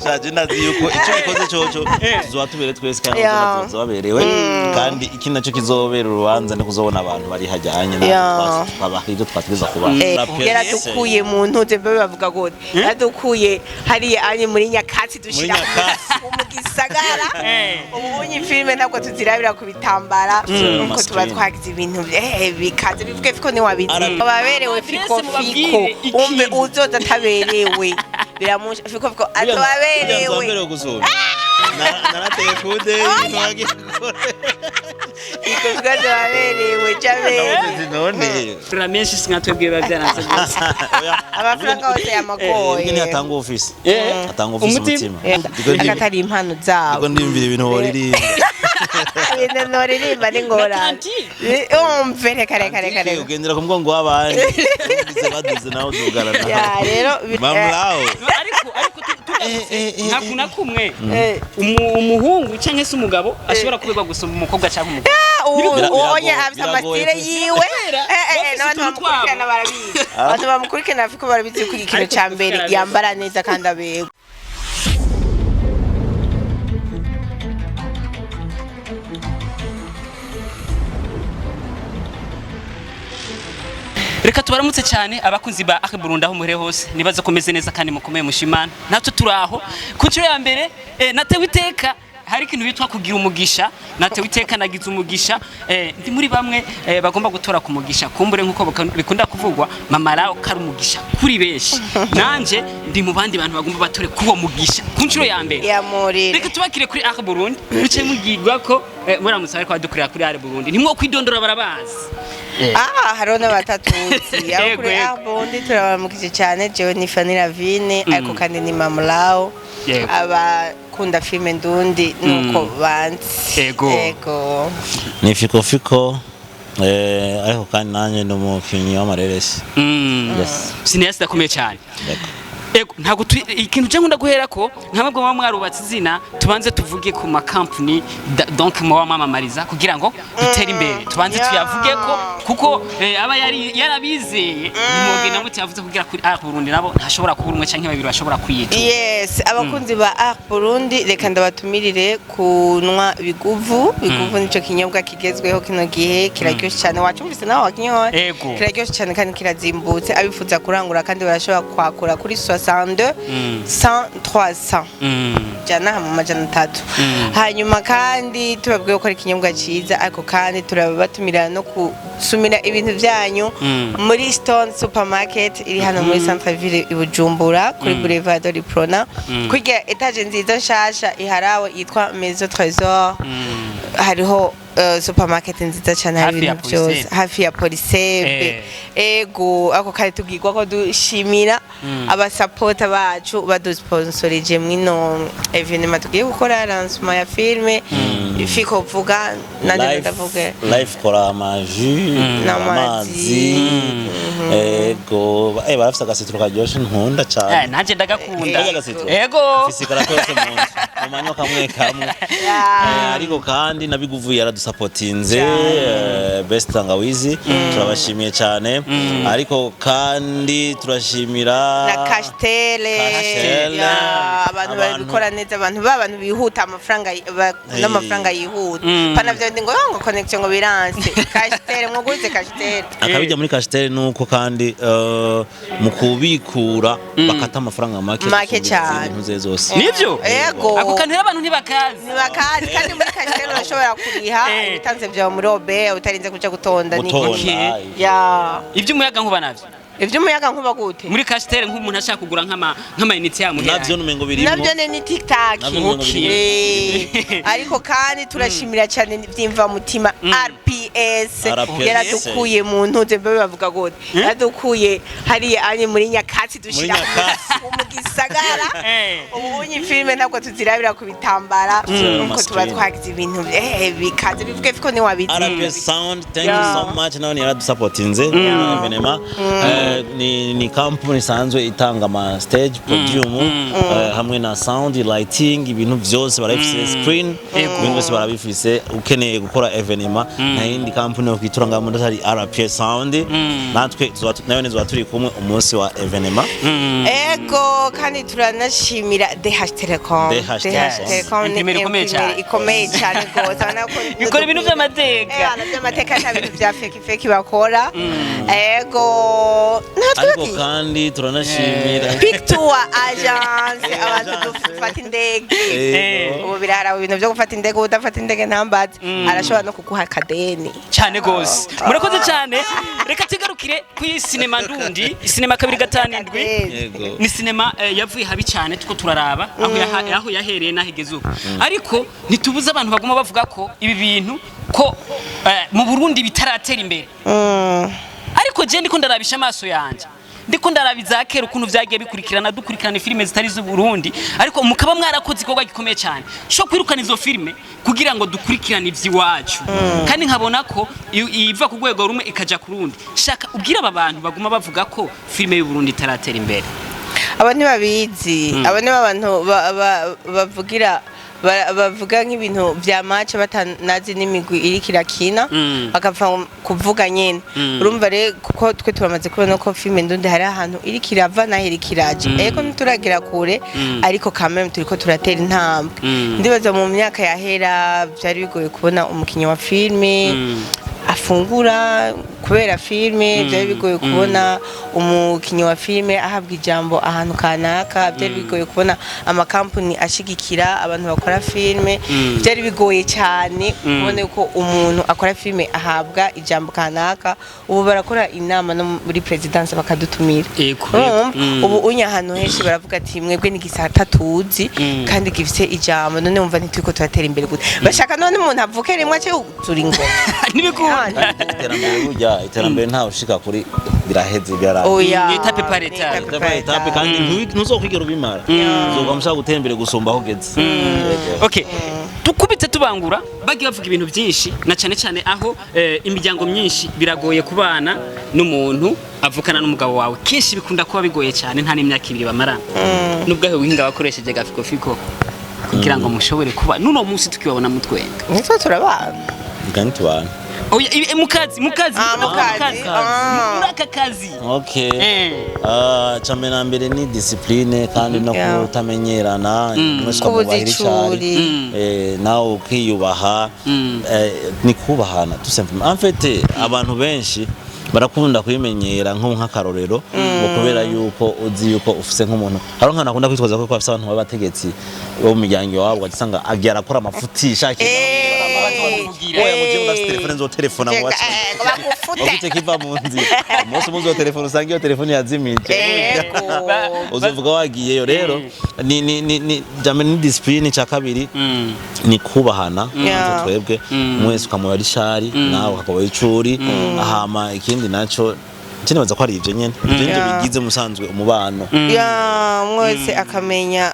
Shaje, ndazi yuko icyo bikoze coco tuzoba tubere twese kandi tuzoba baberewe. Kandi iki nacyo kizobera urubanza ni kuzobona abantu bari hajyanye natwe, tukabaha ibyo twategeza kubaha. Yaradukuye mu ntuze, mbe bavuga gute, yaradukuye hariya anye muri nyakatsi, dushira nyakatsi. mu gisagara. Ubu unye filime ntabwo tuzirabira ku bitambara nuko tuba Screen. twagize ibintu bikaze bivuge fiko ntiwabizi ababerewe fiko Mwese fiko mubabwire umve ikintu. uzoza ataberewe biramusha fiko fiko atababerewe. Nzamberewe gusumba. Narateye kude ntiwagiye kure. Fiko fiko atababerewe jaberewe. Ndavuze nti none Fura menshi sinatwebwe biba byaranze rwose. Oya. Amafaranga yose yamagoye. Ubwo atanga office. Atanga office Umutima. umutima. Akatari impano zabo. Ndiko ndiyumvira ibintu woririmba. Ibintu noririmba ni ngorane. Na tanti. Umve, reka reka reka reka. Ugendera ku mugongo w'abandi. Numvise baduze nawe udugana. Ya rero Mamulawo. Ariko tugarutse nta kuna kumwe umuhungu cyangwa se umugabo ashobora kuberwa gusumba umukobwa cyangwa umugore. Onye afite Biragoye amastile pe. yiwe. Kubera bafise N'abantu utuntu bamukurikirana twabo. barabizi, abantu bamukurikirana bafite barabizi ko ikintu Ariko cya mbere kuko yambara neza kandi aberwa. Reka tubaramutse cyane abakunzi ba Ake Burundi aho muhere hose, nibaza komeze neza kandi mukomeye mushimana. Natwe turaho ku nshuro ya mbere. Natewe iteka, hari ikintu bitwa kugira umugisha. Natewe iteka, nagize umugisha, ndi muri bamwe bagomba gutora ku mugisha. Kumbure nkuko bikunda kuvugwa, mama rawo kari umugisha kuri benshi, nanje ndi mu bandi bantu bagomba batore kuwo mugisha ku nshuro ya mbere. Yamurira. Reka tubakire kuri Ake Burundi, muce mugirwa ko muramutse ariko badukorera kuri Ake Burundi, ntimwo kwidondora, barabazi. Ah, hariho n'abatatuzi abo Yego, kuri yego. Abundi turabaramukije cyane. Jewe ni Fanny Lavine, ariko kandi ni Mamulao. Abakunda filime ndundi nuko banzi. Yego. Yego. Ni fiko fiko, ariko kandi nanjye ni umukinnyi w'amareresi. Yes. Cinéaste akomeye cyane. Yego. Ego, ntabwo ikintu cyo nkunda guhera ko nka mwebwe muba mwarubatse izina, tubanze tuvuge ku makampani donc muba mwamamariza kugira ngo dutere imbere, tubanze tuyavuge ko kuko aba yari yarabizeye nimwogenda mutayavuze kugira kuri Art Burundi nabo ntashobora kubura umwe canke babiri bashobora kwiyica. Yes, abakunzi ba Art Burundi, reka ndabatumirire kunywa biguvu. Biguvu nico kinyobwa kigezweho kino gihe, kiraryoshye cyane. Wacumvise nawe wakinyoye? Ego. Kiraryoshye cyane kandi kirazimbutse. Abifuza kurangura kandi barashobora kwakura kuri 62 100 300 jana hama 300. Hanyuma kandi tubabwiye ko ari ikinyobwa cyiza, ariko kandi turabatumira no gusumira ibintu byanyu muri Stone Supermarket iri hano muri Centre Ville i Bujumbura, kuri Boulevard de l'Uprona, kurya étage nziza nshasha iharawe yitwa Maison Trésor. Hariho supermarket nziza cyane, hari Hafi ya ibintu byose. Polisebe. Hafi ya Polisebe. Ego, ako kandi tubwirwa ko dushimira abasapota bacu badusponsorije mwino événement tugiye gukora, lancement ya filme Fiko vuga nanje ndavuge. Life kora amaji N'amazi. amazi. Ego, barafise agasitiro karyoshe nkunda cyane. Nanje ndagakunda. Karya gasitiro. Ego. Mfise ikarato yose mu nzu mu kamwe kamwe. Ariko kandi nabiguvuye yaradusapotinze, Best Tangawizi, turabashimiye cyane. Ariko kandi turashimira Na Kashtele. Kashtele. Ya, abantu babikora neza, abantu b'abantu bihuta amafaranga, bakunda amafaranga yihuta. Pana vyo ndi ngo connection ngo biranse. Kashtele, mwoguze Kashtele. Akabijya muri Kashtele nuko kandi mu kubikura bakata amafaranga make Make gusumba izindi cyane. ntuze zose. Nivyo? Ego. Ako kantu rero abantu ntibakazi. Ntibakazi. Kandi muri Kashtele urashobora kuriha ibitanze vyawe muri obe utarinze kuja gutonda ni Gutonda. Okay. Ya. Ivy'umuyaga nkuba navyo? Ivy'umuyaga nkuba gute? Muri Kashtele nk'umuntu ashaka kugura nk'ama unité ya muhera. Navyo numengo birimo. Navyo ni tiktak. Navyo numengo birimo. Ariko kandi turashimira cyane byimva mutima RPS. RPS. Yaradukuye mu ntuze, mbe bavuga gute, yaradukuye hariya anye muri nyakatsi, dushira nyakatsi. mu gisagara. Ubu unye filime ntabwo tuzirabira ku bitambara nuko tuba Screen. twagize ibintu bikaze bivuge fiko ntiwabizi. RPS Sound, thank you so much, nawe yaradusapotinze événement. Ni company isanzwe itanga ama stage podium, hamwe na sound, lighting, ibintu vyose barabifise, screen, ibintu byose barabifise. Ukeneye gukora événement, nta yindi company yo kwitura ngaho muri atari RPA Sound. Natwe nayo tuzoba turi kumwe umunsi wa événement. Ego, kandi turanashimira DH Telecom. DH Telecom. Telecom ni Imprimeri ikomeye cyane. imprimeri ikomeye cyane rwose. Urabona ko Ikora ibintu by'amateka. By'amateka, nta bintu bya fake fake bakora. Ego, Ariko ntatwibagiye kandi turanashimira Big Tour Agence, abantu dufata indege. Ego. Ubu birahara ibintu byo gufata indege, udafata indege ntambaze, arashobora no kuguha akadeni. Cyane gose, murakoze cyane. Reka tugarukire ku sinema ndundi, sinema 257. Yego. Ni sinema yavuye habi cyane, tuko turaraba aho aho yahereye n'aho igeze ubu, ariko ntitubuze abantu baguma bavuga ko ibi bintu ko mu Burundi bitaratera imbere. Ariko je ndiko ndarabisha amaso yanje, ndiko ndaraba iza kera ukuntu vyagiye bikurikirana, dukurikirana filime zitari z'u Burundi, ariko mukaba mwarakoze igikorwa gikomeye cyane cyo kwirukana izo filime kugira ngo dukurikirane ivy'iwacu, kandi nkabona ko iva ku rwego rumwe ikaja ku rundi. Shaka ubwira aba bantu baguma bavuga ko filime y'u Burundi itaratera imbere. Abo ntibabizi, abo ni abantu bavugira bavuga nk'ibintu vya match batanazi n'imigwi iriko irakina, bakapfa kuvuga nyene. Urumva rero, kuko twe turamaze kubona ko filime ndundi hari ahantu iriko irava naho iriko iraja. Ego, ntituragira kure, ariko quand même turiko turatera intambwe. Ndibaza mu myaka yahera vyari bigoye kubona umukinyi wa filime afungura kubera filime, byari bigoye kubona umukinnyi wa filime ahabwa ijambo ahantu kanaka, byari bigoye kubona amakampani ashigikira abantu bakora filime, byari bigoye cyane kubona ko umuntu akora filime ahabwa ijambo kanaka. Ubu barakora inama no muri présidence bakadutumira. Urumva? Ubu unya ahantu henshi baravuga ati mwebwe ni gisata tuzi kandi gifite ijambo. None wumva ntituriko turatera imbere gute? Bashaka none umuntu avuke rimwe ace turi ingoma? Ntibikunda. Iterambere, burya iterambere ntawe ushika kuri biraheze, birarangiye. Oya. Ni étape par étape. Étape par étape, kandi ntuzokwigera ubimara, uzoba mushaka gutera imbere gusumba aho ugeze. Yego. Okay, tukubite tubangura, bagiye bavuga ibintu byinshi, na cyane cyane aho imiryango myinshi biragoye kubana n'umuntu avukana n'umugabo wawe. Kenshi bikunda kuba bigoye cyane, nta n'imyaka 2 bamarana. Nubwo aho wihinga wakoresheje gafikofiko kugira ngo mushobore kuba n'uno munsi tukibabona mutwenga. Nitwe turabana. Kandi tubana. Oya, mukazi. Ah, mukazi. Ah. Muri aka kazi. Okay. Eh. Ah, cambere na mbere ni discipline, kandi no kutamenyerana, mwese Kubuza ukamubahira icari. icuri. Nawe ukiyubaha. Ni kubahana tout simplement. En fait, abantu benshi barakunda kwimenyera, nko nk'akarorero ngo kubera yuko uzi yuko ufise nk'umuntu, hari nk'ahantu akunda kwitwaza ko afise abantu b'abategetsi bo mu miryango iwabo, ugasanga agiye arakora amafuti ishakiye. Oya, mu gihe udafise telefone nzotelefona mu wacu. Ngo bagufute. Ufite kiva mu nzira, umunsi umwe uzotelefona usanga iyo telefone yazimije. Uzovuga wagiyeyo. Rero ni jambe ni discipline, cya kabiri ni kubahana. Twebwe mwese ukamuba ishari, nawe ukakuba icuri. Hama ikindi naco nibaza ko ari ivyo nyene, ivyo nivyo bigize musanzwe umubano. Ya, mwese akamenya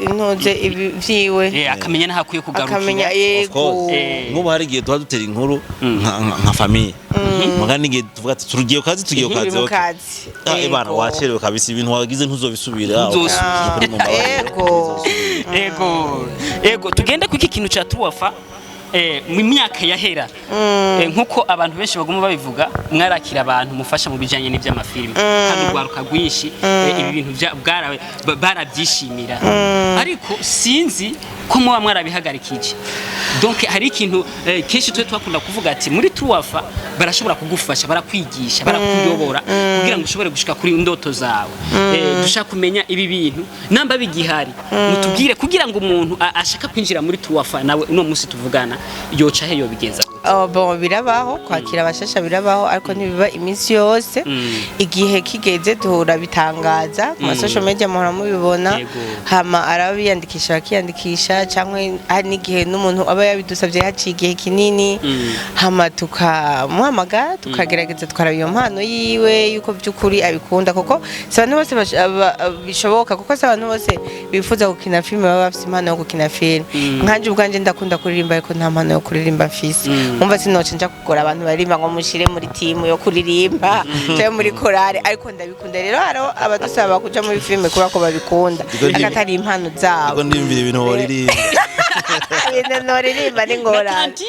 intuze ibi vyiwe. Akamenya n'aho akwiye kugarukira. Akamenya, Of yego. course. Nk'ubu hari igihe tuba dutera inkuru nka famille, muga n'igihe tuvuga ati tugiye ku kazi, tugiye ku Uri kazi, mu okay. kazi. Ah, bana, wacerewe kabisa, ibintu wagize ntuzobisubira. Ntuzosubira. Ukuri mu mbabarire. Yego. Ego, tugende ku iki kintu ca tuwafa. Mu myaka yahera, nkuko abantu benshi baguma babivuga, mwarakira abantu mufasha mu bijanye n'ivy'amafilime, kandi urwaruka rwinshi ibi bintu barabyishimira, ariko sinzi ko muba mwarabihagarikije. Donc hari ikintu kenshi twe twakunda kuvuga ati muri tuwafa barashobora kugufasha, barakwigisha, barakuyobora kugira ngo ushobore gushika kuri ndoto zawe. Dushaka kumenya ibi bintu namba bigihari, mutubwire kugira ngo umuntu ashaka kwinjira muri tuwafa nawe uno munsi tuvugana yoca he, yobigenza gute? Oh, bon, birabaho kwakira abashasha, birabaho, ariko ntibiba iminsi yose. Igihe kigeze duhora bitangaza ku ma social media, muhora mubibona. Yego. Hama arabiyandikisha bakiyandikisha. Kuduhamagara, cyangwa hari n'igihe n'umuntu aba yabidusabye haciye igihe kinini, hama tukamuhamagara, tukagerageza tukaraba iyo mpano yiwe yuko by'ukuri abikunda, kuko si abantu bose bishoboka, kuko si abantu bose bifuza gukina filime baba bafite impano yo gukina filime. Nkanje ubwanje ndakunda kuririmba, ariko nta mpano yo kuririmba mfise. Umva, sinoca nja kugora abantu baririmba ngo mushire muri timu yo kuririmba cyangwa muri korale, ariko ndabikunda. Rero hariho abadusaba kuja muri filime kubera ko babikunda, ariko atari impano zabo. Ariko ndiyumvira ibintu woririmba. Ibintu noririmba ni ngorane. Tanti.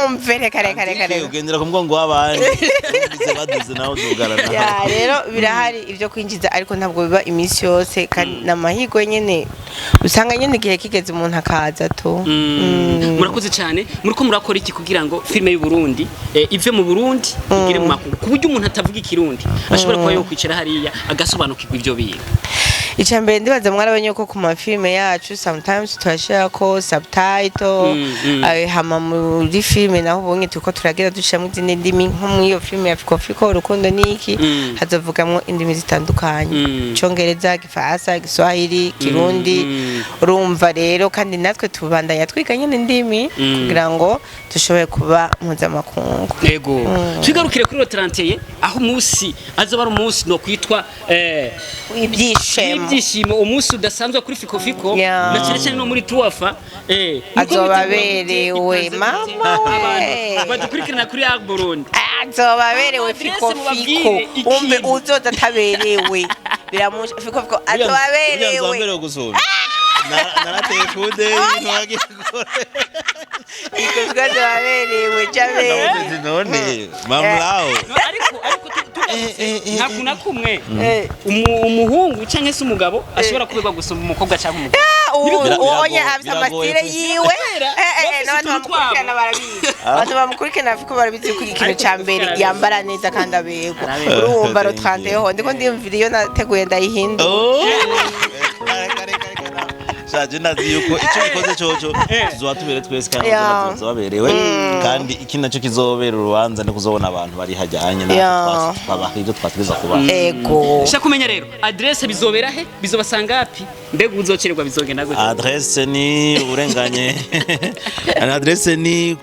Umve, reka reka reka reka. Ugendera ku mugongo w'abandi. Wumvise baduze nawe udugana. Ya, rero birahari ibyo kwinjiza, ariko ntabwo biba iminsi yose, kandi n'amahirwe nyene usanga nyene igihe kigeze umuntu akaza tu. Murakoze cyane. Muriko murakora iki kugira ngo filime y'u Burundi ive mu Burundi igere mu makungu, ku buryo umuntu atavuga ikirundi ashobora kuba yokwicara hariya agasobanukirwa ibyo bintu? Icya mbere, ndibaza mwarabonye ko ku mafilime yacu sometimes turashirako subtitle. Hama muri filime naho ubonye turiko turagenda dushiramo izindi ndimi, nko muri iyo filime ya Fiko Fiko Urukundo Niki, hazovugamwo indimi zitandukanye: Icongereza, Igifaransa, Igiswahili, Kirundi. Urumva rero, kandi natwe tubandanya twiga nyine indimi kugira ngo dushobore kuba mpuzamakungu. Yego, twigarukire kuri le 31, aho umunsi azoba ari umunsi no kwitwa ibyishimo. Ibyishimo, umunsi udasanzwe kuri Fiko Fiko na cyane cyane no muri Tuwafa. Azoba aberewe, mama we. Badukurikirana kuri Art Burundi. Azoba aberewe. Adresse, Fiko mubabwire Fiko ikintu. Umve, uzoza ataberewe biramusha. Fiko Fiko azoba aberewe. Aberewe gusumba. Narateye kude ibintu wagiye gukora. Fiko Fiko azoba aberewe jabe. Ndavuze none mamulawo. No, ariko tugarutse, nta kuntu na kumwe umuhungu cyangwa se umugabo ashobora kuberwa gusumba umukobwa cyangwa umugore. Onye afite Biragoye ama style pe. yiwe. Kubera bafise N'abantu utuntu bamukurikirana twabo. barabizi, abantu bamukurikirana Fiko barabizi ko ikintu Ariko ca mbere arabizi. yambara neza kandi aberwa. Araberwa. Urumva, Thank you. le 31 ndiko ndiyumvira iyo nateguye ndayihindura. Oh. Reka, reka, reka, shaje ndazi yuko icyo bikoze coco tuzoba tubere twese kandi tuzoba baberewe, kandi ikindi nacyo kizobera urubanza ni kuzobona abantu bari hajyanye natwe, twabaha ibyo twategeza kubaha. Ego. Shaka kumenya rero adresse, bizobera he, bizobasanga hapi, mbega uzocererwa bizogenda gute? Adresse ni urenganye, adresse ni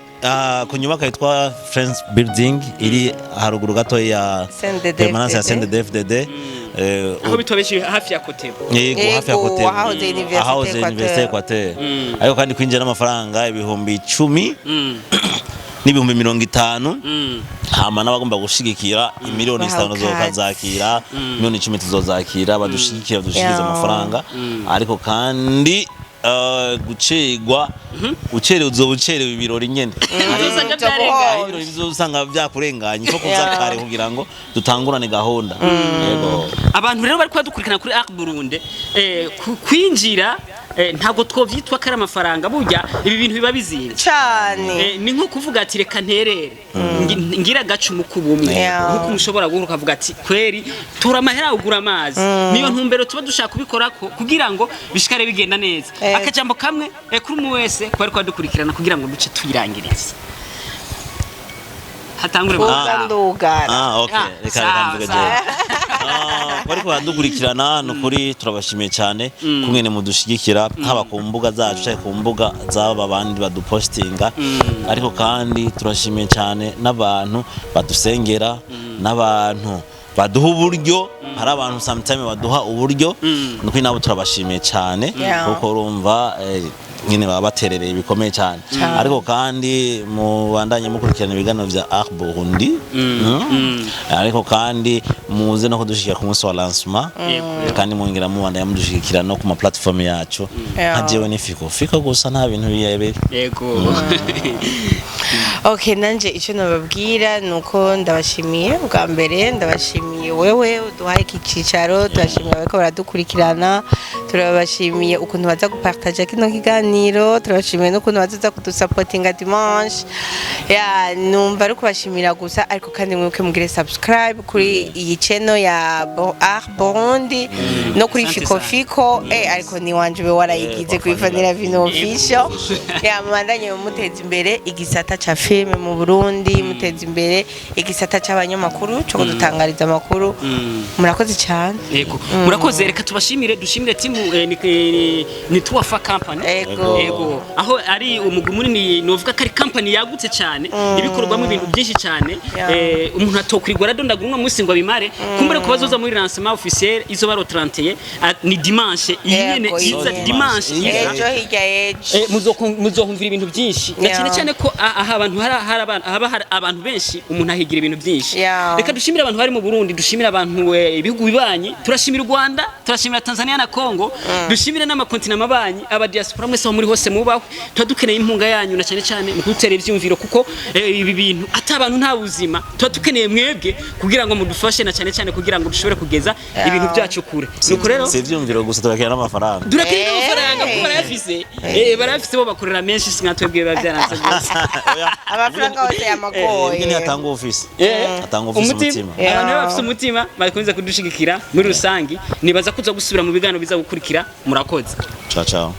ku nyubako yitwa Friends Building, iri haruguru gato ya CNDD-FDD. permanence ya CNDD-FDD. Aho bitwa benshi hafi ya Kotebo. Yego, hafi ya Yego, Kotebo. ahahoze Université Ahahoze Equateur. Université Equateur. Ariko kandi kwinjira n'amafaranga 10,000 n'ibihumbi 50. Hama n'abagomba gushigikira, imiliyoni Bahawe 5 ikaze. zokazakira, miliyoni 10 tuzozakira, badushigikira, badushikirize amafaranga. Ariko kandi gucegwa, ucerewe uzoba ucerewe ibirori nyene. Uzosanga Uzoba byarenganye. uhombye. Ibirori bizosanga byakurenganye ko kuza kare kugira ngo dutangurane gahunda. Yego. Abantu rero bari kubadukurikirana kuri Art Burundi, kwinjira ntabwo twovyitwa ko ari amafaranga, burya ibi bintu biba bizinze. Cane. Ni nko kuvuga ati reka nterere ngira agacumu k'ubumwe, nkuko mushobora guhura ukavuga ati kweri tora amahera ugura amazi. Niyo ntumbero tuba dushaka kubikorako kugira ngo bishikare bigenda neza. Akajambo kamwe kuri umwe wese kuba ariko badukurikirana kugira ngo duce tuyirangirize, hatangure Uza mugabo. ndugara. Ah, okay. Ah, Reka reka sawa, mvuge sawa. jewe. Bariko baradukurikirana, ni ukuri turabashimiye cyane kungene mudushigikira, haba ku mbuga zacu canke ku mbuga z'aba bandi badupostinga. Ariko kandi turashimiye cyane n'abantu badusengera, n'abantu baduha uburyo. Hari abantu sometime baduha uburyo, ni ukuri nabo turabashimiye cyane, kuko urumva nyine baba baterereye bikomeye cyane. Ariko kandi mubandanye mukurikirana ibiganiro vya Art Burundi. Ariko kandi muze no kudushigikira ku munsi wa lancement. Kandi mwongera mubandanya mudushigikira no ku ma platform yacu. Nka jewe ni Fiko Fiko gusa, nta bintu birebire. Yego. Okay, nanje icyo nababwira ni uko ndabashimiye. Bwa mbere ndabashimiye wewe uduhaye iki cicaro, turashimiye abariko baradukurikirana, turabashimiye ukuntu baza gupartaja kino kiganiro, turabashimiye n'ukuntu bazoza kudusapotinga dimanche. Ya, numva ari kubashimira gusa, ariko kandi mwibuke mugire subscribe kuri iyi channel ya Art Burundi no kuri Asante Fiko sana. Fiko, ariko ni wanje ube warayigize kuri Vanilla Vino Official. Ya, mubandanye muteza imbere igisata ca filime mu Burundi, muteza imbere igisata c'abanyamakuru co kudutangariza amakuru. Murakoze cyane. Yego, murakoze. Reka tubashimire, dushimire timu. ni Tuwafa Company. Ego. Ego, aho ari umugwi munini, novuga ko ari company yagutse cyane, ibikorwamo ibintu byinshi cyane. Umuntu atokwirirwa aradondagura uno munsi ngo abimare. Kumbure ku bazoza muri lancement officiel, izo baro 31, ni dimanche iyi nyene Yego, iza, iyi. Dimanche iza. Ejo hirya y'ejo. Muzohumvira ibintu byinshi na cyane cyane ko aha abantu hari abantu, haba hari abantu benshi, umuntu ahigira ibintu byinshi. Reka dushimire abantu bari mu Burundi, dushimire abantu, ibihugu bibanyi, turashimira u Rwanda, turashimira Tanzania na Congo, dushimire n'amakontinent amabanyi, aba diaspora mwese aho muri hose mubaho. Tuba dukeneye inkunga yanyu na cyane cyane mu kudutera ivyumviro, kuko ibi bintu ata abantu nta buzima. Tuba dukeneye mwebwe kugira ngo mudufashe, na cyane cyane kugira ngo dushobore kugeza ibintu byacu kure. Nuko rero Si ivyumviro gusa, turakenera n'amafaranga. Durakeneye n'amafaranga, kuko barayafise, bo bakorera menshi, si nka twebwe biba byaranze rwose. Oya. Amafaranga yose yamagoye. Ibyo ntiyatanga ofisi, atanga ofisi umutima. Abantu rero bafise umutima bakunze kudushigikira muri rusangi, nibaza kuza gusubira mu biganiro biza gukurikira. Murakoze. Ciao ciao.